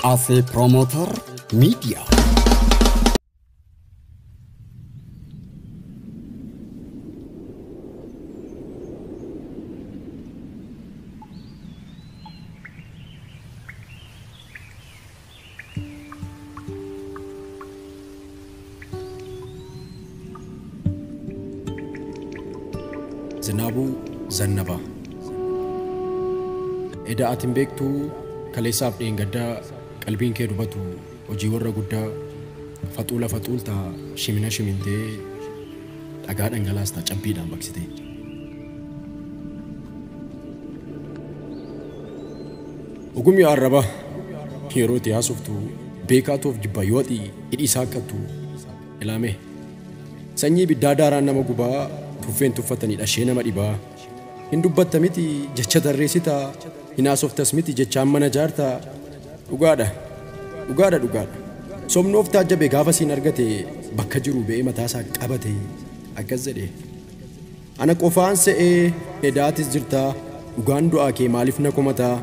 Asee Promoter Media. Zinaabuu Zannabaa. Edaa atin beektuu kaleessaaf dheengaddaa qalbiin kee dubatu hojii warra guddaa faxuula faxuultaa shimina shimintee dhagaa dhangalaastaa cabbiidhaan baqsitee. Ogummi arraba yeroo itti haasoftu beekaatoof jibba yoo ati hidhii saaqqattu ilaame. Sanyii ibiddaa daaraan nama gubaa tuffeen tuffatanii dhashee nama dhibaa. Hin dubbatta miti jecha tarreessitaa, hin haasoftas miti jechaan mana jaartaa. Dhugaadha, dhugaadha, dhugaadha. Somnoof taajjabe gaafa siin argate bakka jiru ba'ee mataasaa qabate akkas jedhe. Ana qofaan se'ee edaatis jirtaa, dhugaan du'aa kee maaliif na komataa?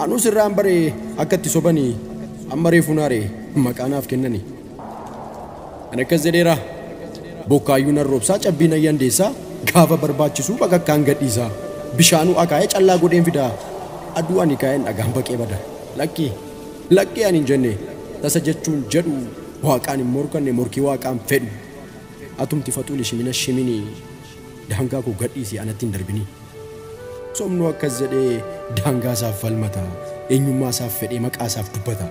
Anuu sirraan baree akka itti sobanii amma reefu naaree maqaa naaf kennani. Ani akkas jedheera. Bokkaayyuu nan roobsaa cabbii nan yandeessaa gaafa barbaachisuu bakakkaan gadhiisaa. Bishaanuu akaa'ee callaa godheen fidaa. Aduu ani kaa'een dhagaan baqee bada. Lakki lakki ani hin jenne tasa jechuun jedhu waaqaan hin morkanne morkii waaqaan fedhu. Atumti faxuuli shimina shiminii daangaa koo gadhiisii anatti hin darbinii. Somnuu akkas jedhee daangaa isaaf falmata, eenyummaa isaaf fedhee maqaa isaaf dubbata.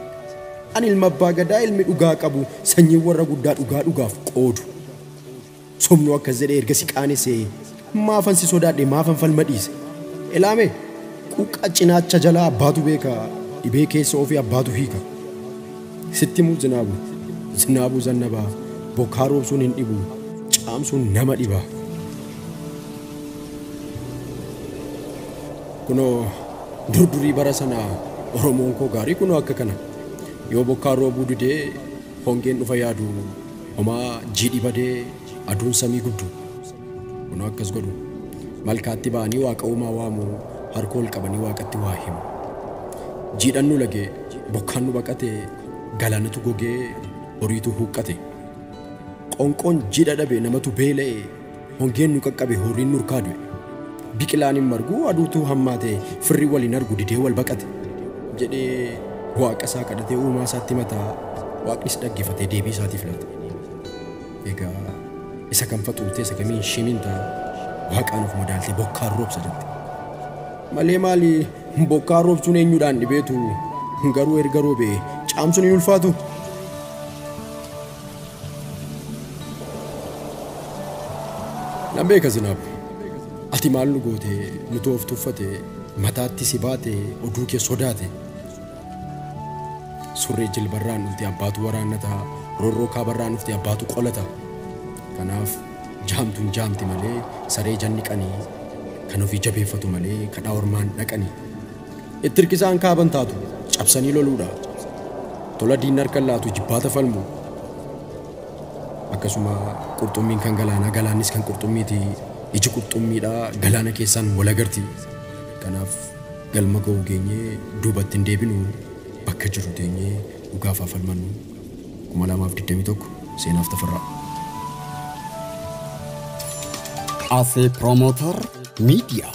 Ani ilma abbaa gadaa ilmi dhugaa qabu sanyii warra guddaa dhugaa dhugaaf qoodu. Somnuu akkas jedhee erga si qaanessee maafan si sodaadhe maafan falma dhiise. Ilaame quuqqaa cinaacha jalaa abbaatu beeka, dhibee keessa ofii abbaatu hiika. Sitti himuu Zinaabu, Zinaabuu Zannabaa, bokkaa roobsuun hin dhibu, caamsuun nama dhiba. Kunoo durdurii bara sana Oromoon koo gaarii kunoo akka kana. Yoo bokkaan roobuu didee hongeen dhufa yaadu homaa jiidhi badee aduun samii gubdu. Kunoo akkas godhu. Malkaatti ba'anii waaqa uumaa waamu harka ol qabanii waaqatti waa himu. Jiidhan nu lage bokkaan nu baqate galaanatu gogee horiitu huqqate. Qoonqoon jiidha dhabe namatu beela'e hongeen nu qaqqabe horiin nurkaa du'e. Biqilaan hin margu aduutu hammaate firri waliin argu didee wal baqate jedhee waaqa isaa kadhatee uumaa isaatti mataa waaqnis dhaggeeffatee deebii isaatiif laate. Egaa isa kan faxuutee isa kamiin shimintaa waaqaan of madaaltee bokkaan roobsa jette. Malee maali bokkaan roobsuun eenyuudhaan dhibeetu garuu erga roobee caamsuun hin ulfaatu. Nan beeka Zinaabu. Ati maal nu goote nutu of tuffate mataatti si baate oduu kee sodaate. Surree jilbarraan dhufte abbaatu waraannata, roorroo kaabarraan dhufte abbaatu qolata. Kanaaf jaamtuun jaamti malee saree janni qanii kan ofii jabeeffatu malee kadhaa ormaan dhaqanii. Itti hirkisaan kaaban taatu cabsanii loluudha. Tola diinni harka laatu jibbaata falmu. Akkasuma qurxummiin kan galaanaa galaannis kan qurxummiiti. Iji qurxummiidhaa galaana keessaan wal agarti. Kanaaf galma ga'uu geenyee duubatti hin deebinu bakka jiru teenyee dhugaaf haa falmannu. 2021 Seenaaf Tafarraa. Asee Promoter Media.